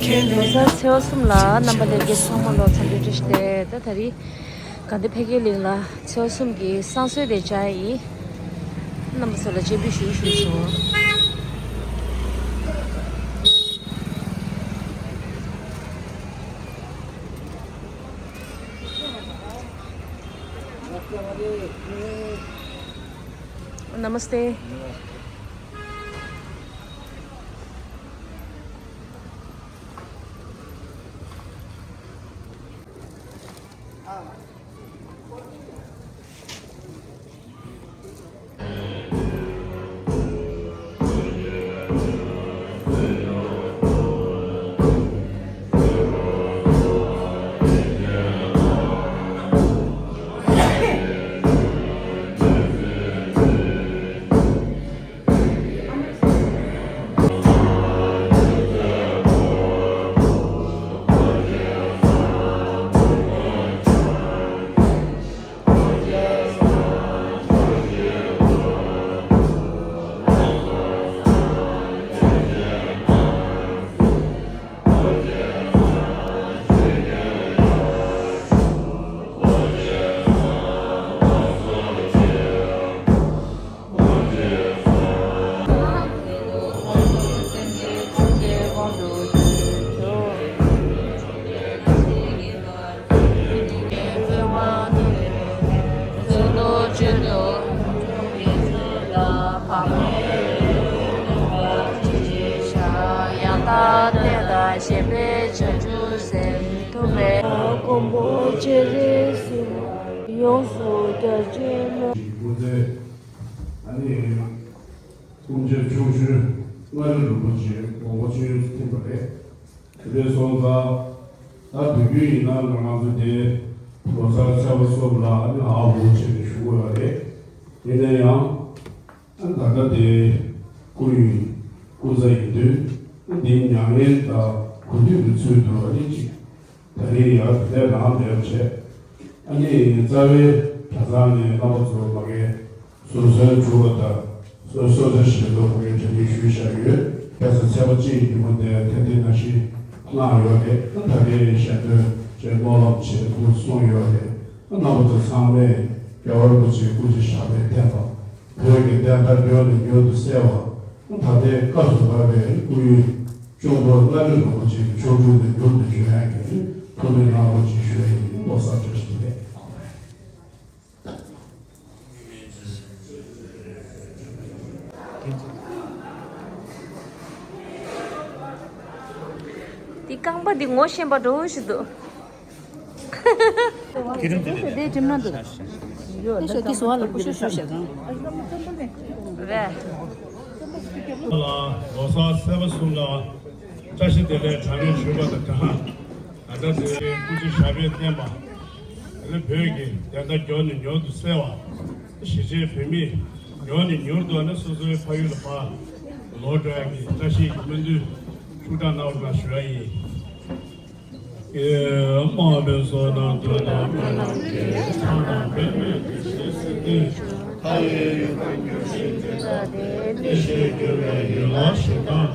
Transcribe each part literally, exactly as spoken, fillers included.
ལོ་གསར་ཚེས་པ་གསུམ་ལ་རྣམ་པ་ལྷན་རྒྱས་ཚང་མ་ལོ་འཚམས་འདྲི་བཀྲ་ཤིས་བདེ་ལེགས། ད་ད་རེས་དགའ་ལྡན་ཕ་གིའི་གླིང་ལ་ཚེས་པ་གསུམ་གྱི་བསང་གསོལ་དེ་བཅར་ཡིན། རྣམ་པ་ཚོ་ལ་སྤྱན་འབུལ་ཞུ་ཞུ་སོང་། नमस्ते। ཡང་དག་བསྟན་དང་གཞན་ཕན་བྱང་ཆུབ་སེམས། ཐུབ་པའི་མགོན་པོ་སྤྱན་རས་གཟིགས། ཡོངས་སུ་རྒྱ་ཆེན་མོ། ཨ་ནི། སྐུ་མཆེད་ཆུང་ཤོས་མངའ་རིས་རིན་པོ་ཆེ་དགོངས་པ་ཆེན་ཡོངས་སུ་ཐིམ་པ་རེད། དེ་འདྲ་སོང་ཙང་ད་དུས་རྒྱུན་ཡིན་ན་ང་རང་ཚོ་དེ་ལོ་གསར་ཚེས་པ་གསུམ་ལ་ཨ་ནི་ཧ་གོ་བྱས་ནས་བཞུགས་ཡོད་རེད། ཡིན་ན་ཡང་ཨ་ད་ལྟ་དེ་སྐུ་ཡི་སྐུ་ཚེ་ཡིན་དུས་ཨ་འདིའི་མྱ་ངན་དང་གུས་འདུད་ཀྱི་ཚུལ་དུ་ཨ་ནི་ཅིག་ད་རེས་ཡར་དེ་ལ་ལངས་བསྡད་བྱས། ཨ་ནི་རྩ་བའི་གྲྭ་ཚང་ནས་རྣམ་པ་ཚོ་མ་གི་སོ་སོའི་གྲུབ་པ་དང་སོ་སོ་སོ་ཞེས་ལོ་བོ་ཡི་གྲ་སྒྲིག་ཞུས་བཞག་ཡོད། ཁ་སང་ཚེས་པ་གཅིག་ཉིན་མོ་དེ་ཐེངས་འདི་ནང་བཞིན་གནང་ཡོད་རེད། ད་རེས་ཞལ་འདོན་བྱས་སྨོན་ལམ་བྱས་འདུག་གསུངས་ཡོད་རེད། རྣམ་པ་ཚོ་ཚང་མས་རྒྱལ་བ་རིན་པོ་ཆེའི་སྐུ་ཚེ་ཞབས་པད་བརྟན་པ། བོད་ཀྱི་བསྟན་པ་མགྱོགས་ནས་མྱུར་དུ་གསལ་བ། ད་ལྟའི་སྐབས་སུ་བབས་པའི་སྐུ་ཡོན་གཅུང་པོ་མངའ་རིས་རིན་པོ་ཆེ་གི་ཆོ་འཕྲུལ་དུ་མྱུར་དུ་འབྱོན་ཡག་གི་ཐུགས་སྨོན་གནང་རོགས་ཞེས་ཞུ་ཡ་ཡིན། བློ་བཟང་བཀྲ་ཤིས་བདེ་ལེགས། འདི་རྐང་པ་འདི་ངོ་ཤེས་པ་འདྲ་བོ་ཞིག་འདུག་ཁྱེད་རང་དེ་ནས་དེ་ཁྲིམས་ནང་དུ། དེ་ཤོག་དེ་སུ་བ་ལ་ཀུ་ཤུ་ཤུ་ཞེས་གང་། རེད། ལོ་གསར་ཚེས་པ་གསུམ་ལ་བཀྲ་ཤིས་བདེ་ལེགས་གྲངས་མེད་ཞུ་བ་དང་སྦྲགས། ད་ལྟ་དེ་སྐུ་ཚེ་ཞབས་པད་བརྟན་པ། ཨ་ནི་བོད་ཀྱི་བདེན་མཐའ་མགྱོགས་ནས་མྱུར་དུ་གསལ་བ། གཞིས་བྱེས་བོད་མི་མགྱོགས་ནས་མྱུར་དུ་ཨ་ནི་སོ་སོའི་ཕ་ཡུལ་ལ་ཕར་ལོག་འགྲོ་ཡག་གི་བཀྲ་ཤིས་ཀྱི་སྨོན་འདུན་ཤུགས་དྲག་གནང་རོགས་གནང་ཞུ་ཡ་ཡིན། ཨེ་མ་འབད་བསོད་ནམས་དུས་དང་རྣམ་པར་ཕྱིན་ཆད་ཕྱག་ན་པདྨོ་བདེ་གཤེགས་སེང་གེ་མཆོག་ལྷ་ཡི་ཡུལ་དུ་མྱུར་ཞིང་འཛིན་པ་དེ། བདེ་གཤེགས་འགྱུར་བའི་ཡུལ་ལ་གཤེགས་སྟངས་དང་།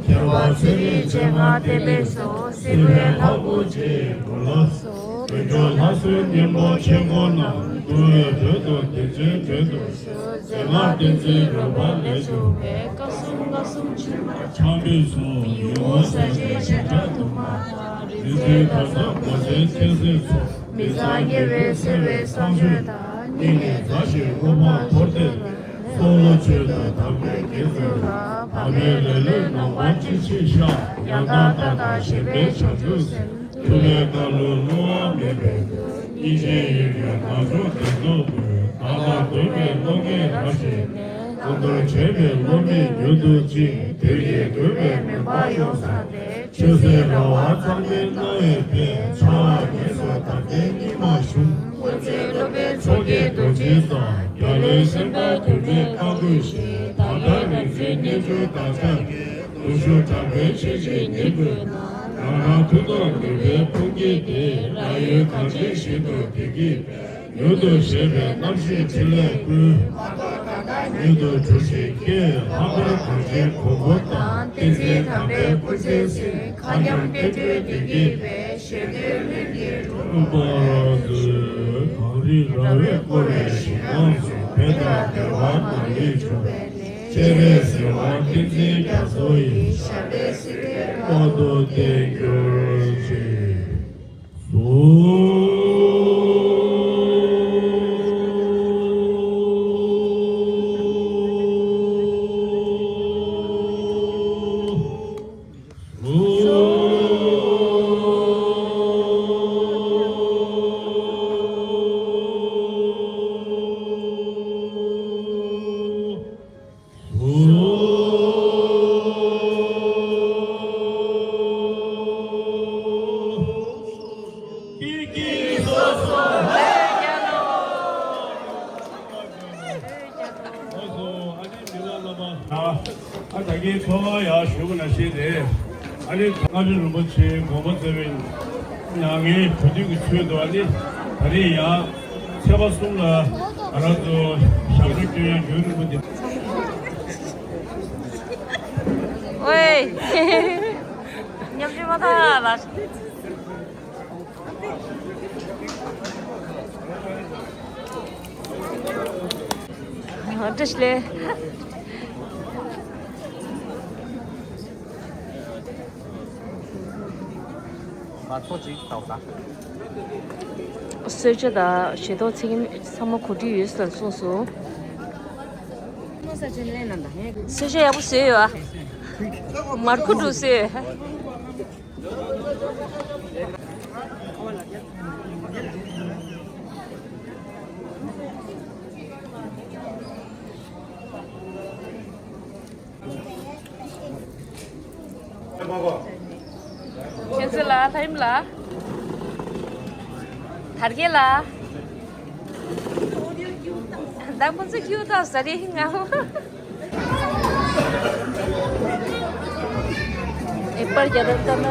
ཁྱད་པར་ཚེ་རིང་སྤྱན་སྔར་བསྟན་པའི་ཚོགས། བསིལ་བའི་ལྷ་སྐུ་རྗེའི་སྐུ་ལ་སོགས། དཀོན་མཆོག་ལྷ་གསོལ་སྙིང་པོ་ཆོས་སྐུ་རྣམས། འགྲོ་བའི་དོན་དུ་བདེ་ཆེན་དོན་དུ་གསོལ། མཛད་པ་བསྟན་འཛིན་རོལ་པ་ལས་བྱུང་བའི། བཀའ་སྲུང་བསྔགས་སྲུང་ཆོས་འཁོར་འཆང་བའི་ཚོགས། ཡིད་འོང་ས་ཆེན་ཞིང་བྲན་དུ་མ་དང་། རིག་འཛིན་གར་ཟབ་རྒོད་ཆེན་མཁྱེན་བརྩེའི་ཚོགས། མི་གཙང་དགེ་བའི་སེལ་བའི་གསང་མཆོད་དང་། སྙིང་ནས་མཛའ་ཞིང་དབུ་འཕང་མཐོར་བསྟན་པའི། སྲོག་བླུ་ཆོས་དང་དམ་པའི་དགེ་ཚུལ་ལ། བག་མེད་ལེ་ལོས་ནོངས་པ་ཅི་མཆིས་བཤགས། ཡང་དག་ལྟ་དང་ཞེན་པའི་བྱང་ཆུབ་སེམས། ཐུབ་པའི་བཀའ་ལུང་བསླུ་བ་མེད་པའི་དོན། སྙིང་རྗེའི་ཡུལ་གྱི་ངང་ཚུལ་བདེན་རྫོགས་ཀུན། བདག་ལ་འདུན་པའི་བློ་ངན་རབ་ཞི་ནས། གང་དུ་བྱོན་པའི་བློ་མིག་མྱུར་དུ་བཅིངས། བདུད་ཀྱིས་བསྒྲུབས་པའི་མུན་པ་ཡོངས་སངས་ཏེ། ཆོས་སྲིད་ར་བ་གཙང་མའི་སྣང་བས་ཕན། ཕྱོགས་ལ་རྒྱས་སུ་དར་ལྡན་སྙིགས་མ་ཞུམ། སྐུ་ཚེ་སློབ་དཔོན་མཚོ་སྐྱེས་རྡོ་རྗེའི་གསུང་། རྒྱལ་བའི་སེམས་དཔའ་དོན་མཛད་བཀའ་བསྒོས་ཤིང་། དམ་པའི་རིག་འཛིན་རྣལ་འབྱོར་བདག་ཅག་གི། གདུང་ཤུགས་དྲག་པོའི་ཆོས་ཀྱི་ཉིང་དཀྱུས་ན། རང་རང་མཐུ་སྟོབས་ནུས་པའི་དཔུང་གིས་ཏེ། རང་ཡུལ་གངས་ཅན་ཞིང་དུ་བདེ་སྐྱིད་པའི། མྱུར་དུ་བཞད་པའི་རྣམ་ཤེས་ཕྲིན་ལས་ཀུན། མྱུར་དུ་གྲུབ་ཤིག །ཀྱེ་ལྷག་པའི་གོས་ཆེན་གོ་འཕང་དང་། བསྟན་འཛིན་དམ་པའི་སྐུ་ཚེ་ཟིན། མཁའ་མཉམ་བསྟན་འགྲོའི་བདེ་སྐྱིད་སྤེལ། ཞེ་འདོད་ལྷུན་གྱིས་གྲུབ་པར་མཛོད། གངས་རི་ར་བས་བསྐོར་བའི་ཞིང་ཁམས་སུ། བོད་དང་འབྲེལ་བ་གངས་རིས་གྲུབ་པའི་གནས། སྤྱན་རས་གཟིགས་དབང་བསྟན་འཛིན་རྒྱ་མཚོ་ཡི། ཞབས་པད་སྲིད་མཐའི་རྟག་ཏུ་བརྟན་གྱུར་ཅིག །གསོལ། ཨ་ད་གིན་ཚོ་ཡག་ཞུ་གི་ན་ཤེས་ཏེ། ཨ་ནི་མངའ་རིས་རིན་པོ་ཆེའི་དགོངས་པ་མཛད་པའི་ནང་ངའི་གྲོས་བསྡུར་གྱི་ཚུལ་དུ། ཨ་ནི་ད་རེས་ཡང་ཚེས་པ་གསུམ་ལ་ང་རང་ཚོ་ཞབས་བྲོ་སྐྱོན་ཡག་རྒྱུན་རིང་པོ་འདི། ཨོའི། ཉམས་ཆུང་མ་ཐག་ལ། བཀྲ་ཤིས་བདེ་ལེགས། ང་ཚོ་ཅིག་ལྟ་བ། གསོལ་ཇ་དང་ཞལ་ཏོག་ཚིག་ཚང་མ་གོ་སྒྲིག་ཡོད་ཟེར་གསུངས་སོང་། གསོལ་ཇ་ཡག་པོ་བཟོས་ཡོད་ཨ། མར་ཁུ་འདུག་ཟེར། ཁྱེད་ཚོ་ལ་ལྷ་ཡིམ་ལ། དར་རྒྱས་ལ། ད་ཁོང་ཚོ་ཁྱིའུ་ཐག་ཟ་རེ་ང་། ཨེ་པར་རྒྱ་རབ་ལྟ་ན་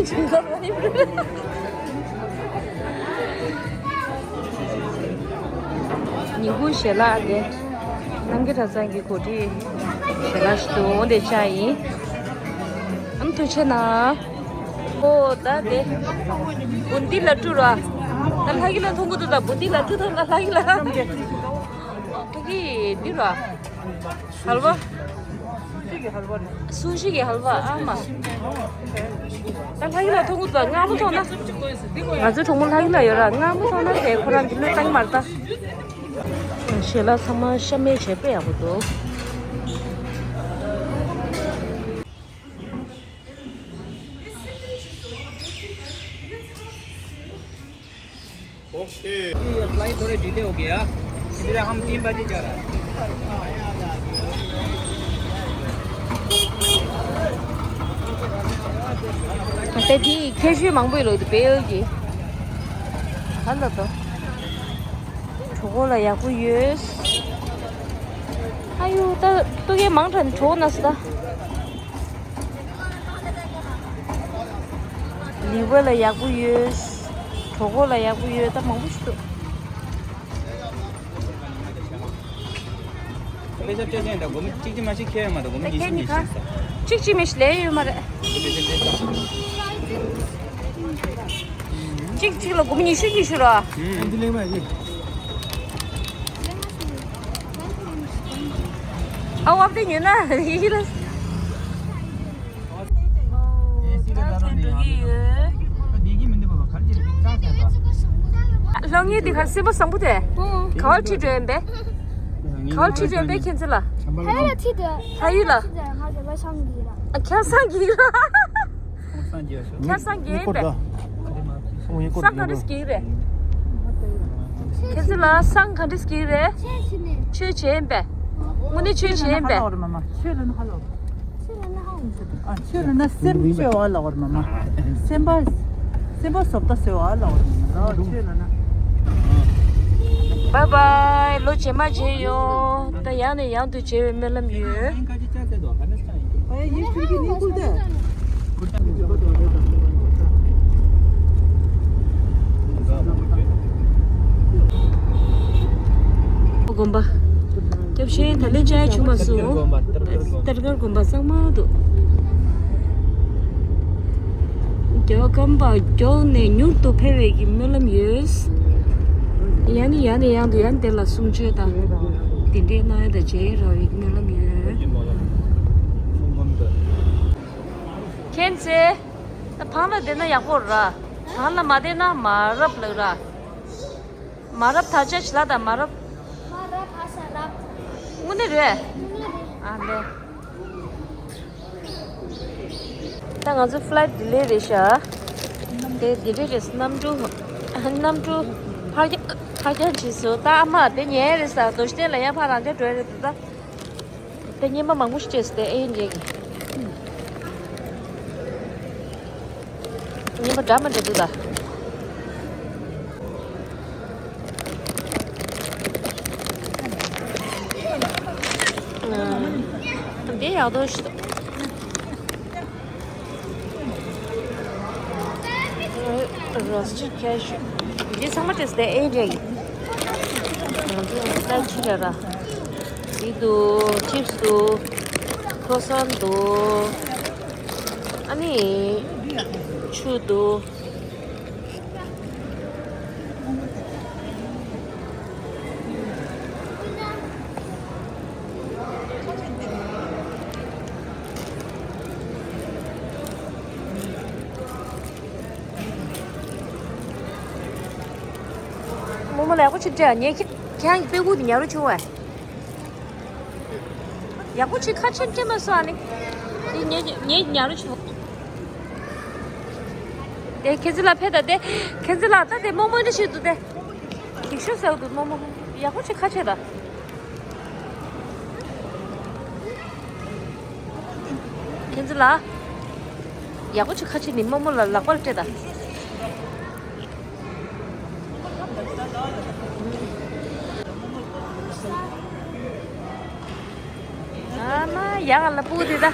ཇིང་ཁ་མ་ཡིན། ཉིན་གུང་ཞལ་ལག་དེ་རྣམ་རྒྱལ་གྲྭ་ཚང་གི་གོ་སྒྲིག་ཞལ་ལག་ཞིག་ཏུ་འོང་དེ་ཆ་ཡིན། ཨམ་ཐུགས་ཆེ་གནང་། ཨོ་ད་དེ་བུན་འདི་ལ་སྤྲུལ་ར། ད་ལྷ་གི་ལ་མཐོང་གི་འདུག་ད་བུན་འདི་ལ་སྤྲུལ་ཐོག་ན་ལྷ་གི་ལ། ཕ་གི་འདི་ར། ཧལ་བ། སུ་ཞིག་གི་ཧལ་བ་ཨ་མ། ད་ལྷ་གི་ལ་མཐོང་གི་འདུག་སྔ་མོ་མཐོང་ན། ང་ཚོའི་གྲོགས་མོ་ལྷ་གི་ལ་ཡོད་ར། སྔ་མོ་མཐོང་ན་དེ་ཁོ་རང་གི་བློས་བཏང་མ་རེད་ད། ཞལ་ལག་ཚང་མ་ཤ་མེད་བྱས་དཔེ་ཡག་པོ་འདུག okay. Flight थोड़े डिले हो गया, इसलिए हम तीन बजे जा रहा है। ད་དེ་ཁྱད་ཆོས་མང་པོ་ཡོད་ལོ་དེ་བེལ་གྱི། ཧ་ལ་ད། གྲོད་ཁོག་ལ་ཡག་པོ་ཡོད། ཨ་ཡུ་ད་ལྟོ་གས་མང་དྲགས་ནས་གྲོད་ཁོག་ན་སི་ད། ལི་ཝར་ལ་ཡག་པོ་ཡོད། གྲོད་ཁོག་ལ་ཡག་པོ་ཡོད་ད་མང་པོ་ཞིག་འདུག་དཔེ་ཆ་སྤྲད་ཅན་དང་སྒོར་མོ་གཅིག་གཅིག་མ་ཞིག་ཁྱེར་ཡོད་མ་གཏོགས་སྒོར་མོ་ཉི་ཤུ་ཉི་ཤུ་ཡིན་ས། གཅིག་གཅིག་མི་ཞིག་ལས་ཡོད་མ་རེད། དཔེ་ཆ་སྤྲད་ས། གཅིག་གཅིག་ལ་སྒོར་མོ་ཉི་ཤུ་ཉི་ཤུ་ར། ཨ་འདི་གླེང་མ་ཡིན། ཨ་བབ་དེ་ཉོས་ན་ཡིན་ལ། ལྷང་ངེ་དེ་ག་སེམས་པ་བཟང་པོ་དེ། ག་བ་ཁྲིད་འགྲོ་ཡིན་པས། ག་བ་ཁྲིད་འགྲོ་ཡིན་པས་ཁྱེད་ཚོ་ལ། ལྷ་ཡུལ་ལ། ཁྱེད་སང་གི་ར། ཁྱེད་སང་གི་ཡིན་པས། སང་ག་རེ་སྐྱེས་རེད། ཁྱེད་ཚོ་ལ་སང་ག་འདྲ་སྐྱེས་རེད། ཆོས་བྱེད་པས། དངོས་གནས་ཆོས་བྱེད་པས། ཆོས་ལ་ན་ཧ་ལོ། ཆོས་ལ་ན་ཧ་ལོ། ཆོས་ལ་ན་སེམས་བཅོས་བ་ལ་བར་མ་མ། སེམས་པ། སེམས་པ་བཟོ་ལྟ་ཟེར་བ་ལ་བར་མ་མ། ཆོས་ལ་ན། བཱའི་བཱའི། ལོ་རྗེས་མ་མཇལ་ཡོང་། ད་ཡང་ནས་ཡང་དུ་མཇལ་བའི་སྨོན་ལམ་ཡོད། དགོན་པ། སྐྱབས་ཆེན་ སོང་། ཏར་ཀར་དགོན་པ་གཙང་མ་འདུག་རྒྱལ་བ་ཀརྨ་པ་མགྱོགས་ནས་མྱུར་དུ་ཕེབས་པའི་གི་སྨོན་ལམ་ཡོད། ཡང་ནས་ཡང་ནས་ཡང་དུ་ཡང་དེ་ལ་གསུང་ཆོས་དང་དེ་འདྲའི་གནང་ཡ་དང་མཇལ་རོགས་ཡིག་སྨོན་ལམ་ཡོད། མཁྱེན་ཚེ། ད་བང་ལ་བསྡད་ན་ཡག་པོ་ར། བང་ལ་མ་བསྡད་ན་མ་རབས་ལགས་ར། མ་རབས་ད་ཆ་ཞིག་ལ་ད་མ་རབས། མ་རབས་ཨ་ས་རབས། དངོས་གནས་རེད། དངོས་གནས་རེད། ཨ་ལེ། ད་ང་ཚོ་flight delay རེད་ཤག་དེ་delay རེད། གནམ་གྲུ། གནམ་གྲུ་ཕར་རྒྱག་ཕར་རྒྱག་བྱས་སོང་། ད་ཨ་མ་དེ་ཉལ་རེད་ས། རྡོ་རྗེ་གདན་ལ་ཡང་ཕར་རང་འཇགས་འགྲོ་ཡ་རེད་འདུག་ད་ད་སྙེ་མ་མང་པོ་ཞིག་བཅས་སོང་། དེ་ཨེ་འདྲས་ཀྱི་སྙེ་མ་འདྲ་མི་འདྲ་འདུག་ད། འདི་ཡག་པོ་ཞིག་འདུག་རོ་སི་ཊི་ཁེ་ཤུ། འདི་ཚང་མ་བཅས་སོང་། དེ་ཨེ་འདྲས་ཀྱི་ང་ཚོ་ལ་ཅི་ར་ར། འདི་འདུག་ཅིབ་སི་འདུག་ཁོ་སོན་འདུག་ཨ་ནི་ཆུ་འདུག་རྨོ་མོ་ལ་ཡག་པོ་ཅིག་སྤྲད། ངས་ཁྱེད་ཁྱེད་རང་གི་དཔེ་ཁུག་དེ་ཉར་རོགས་བྱུང་བས། ཡག་པོ་ཅིག་ཁ་ཕྱེ་སྤྲད་མ་སོང་ཨ་ནི། འདི་ངས་ངས་ཉར་རོགས་བྱུང་། དེ་ཁྱེད་ཚོ་ལ་ཕེབས་དང་དེ། ཁྱེད་ཚོ་ལ་ད་དེ་རྨོ་མོ་འདྲ་ཞིག་འདུག་དེ། གེགས་ཤོས་ཟེར་འདུག་རྨོ་མོ། ཡག་པོ་ཅིག་ཁ་ཕྱེ་དང་། ཁྱེད་ཚོ་ལ། ཡག་པོ་ཅིག་ཁ་ཕྱེ་ནི་རྨོ་མོ་ལ་ལག་པ་ལ་སྤྲད་དང་། ཨ་མ་ཡག་ལ་སྤུ་དེ་ད།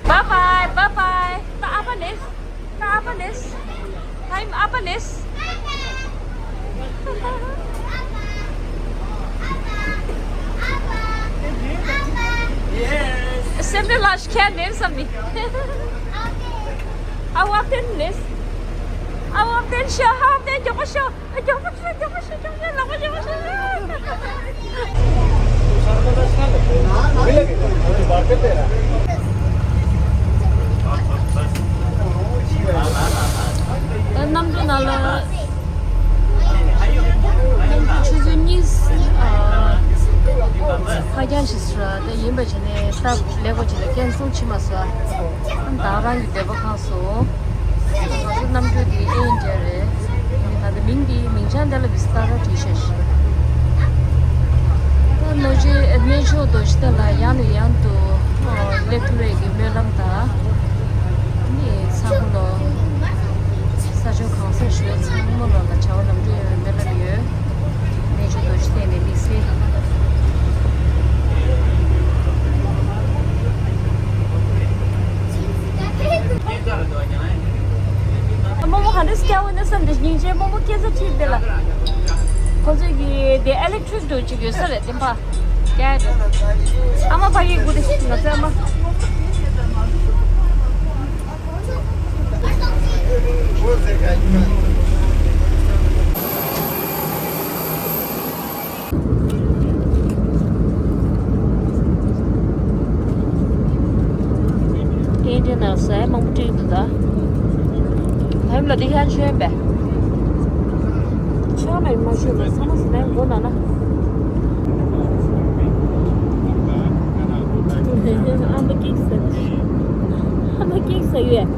Bye bye, bye bye. ད་ཨ་ཕ་ནེས། ད་ཨ་ཕ་ནེས། ད་ཨ་ཕ་ནེས། Yes. སེམས་ཁྲལ་ལ་ཁྱེད་ནེས་བསམ་ནི། ཨ་བ་ཏན་ནེས། ཨ་བ་ཏན་ཤོ། ཨ་བ་ཏན་མགྱོགས་པོ་ཤོ། མགྱོགས་པོ་ཤོ། མགྱོགས་པོ་ཤོ། མགྱོགས་པོ་ཤོ། ལག་པ་མགྱོགས་པོ་ཤོ། ད་གནམ་གྲུ་ནང་ལ། གནམ་གྲུ་ཆུ་ཚོད་གཉིས། ཨ། ཕར་འགྱངས་ཤིག་ཟེར་བ་དེ་ཡིན་པ་བྱས་ནས་སྟབས་ལེགས་པོ་ཅིག་ལ་ཀན་སེལ་བྱས་མ་སོང་། ད་རང་གི་འདོད་པ་ཁེངས་སོང་། ང་ཚོ་གནམ་གྲུ་དེ་ཨེ་ཡིན་འདྲ་རེད། ད་ལྟ་མིང་དེ་མིང་བྱང་དེ་ལ་བི་སི་ཏཱ་ར་བྲིས་ཤག་ད་གནོད་སྦྱིན་གནས་མཆོག་རྡོ་རྗེ་གདན་ལ་ཡང་ནས་ཡང་དུ་སླེབས་ཐུབ་པའི་གི་སྨོན་ལམ་དང་། ནི་ཚང་མ་ལོ། ས་ཕྱོགས་གང་སར་བཞུགས་ཚང་མ་ལོ་ལ་བྱ་བ་ལམ་འགྲོ་ཡོང་བའི་སྨོན་ལམ་ཡོད། གནས་མཆོག་རྡོ་རྗེ་གདན་ནས་དམིགས་བསལ། རྨོ་མོ་ག་འདྲ་སྐྱ་བོ་ནས་བསམ་དེ་སྙིང་རྗེ། རྨོ་མོ་སྐྱེ་ས་ཁྲིད་དེ་ལ། ཁོ་ཚོས་ཀྱི་དེ་ཨེ་ལེག་ཊི་རིག་འགྲོ་ཅིག་ཡོད་ས་རེད་དེ་ཕ། སྐྱ་རེད། ཨ་མ་ཕ་གི་སྒུག་དེ་ང་ཚོའི་ཨ་མ། ཨེ་འདྲ་ན་ཟས་མང་པོ་བྲིས་འདུག་ད། ཧེམ་ལ་འདི་ཤར་ཤོན་པས། ཆགས་མེད་མ་ཤོད་པས་ཚང་མ་ཟ་ནས་མགོ་ན་ན། ཨ་མ་ཀིག་ཟ། ཨ་མ་ཀིག་ཟ་ཡོད།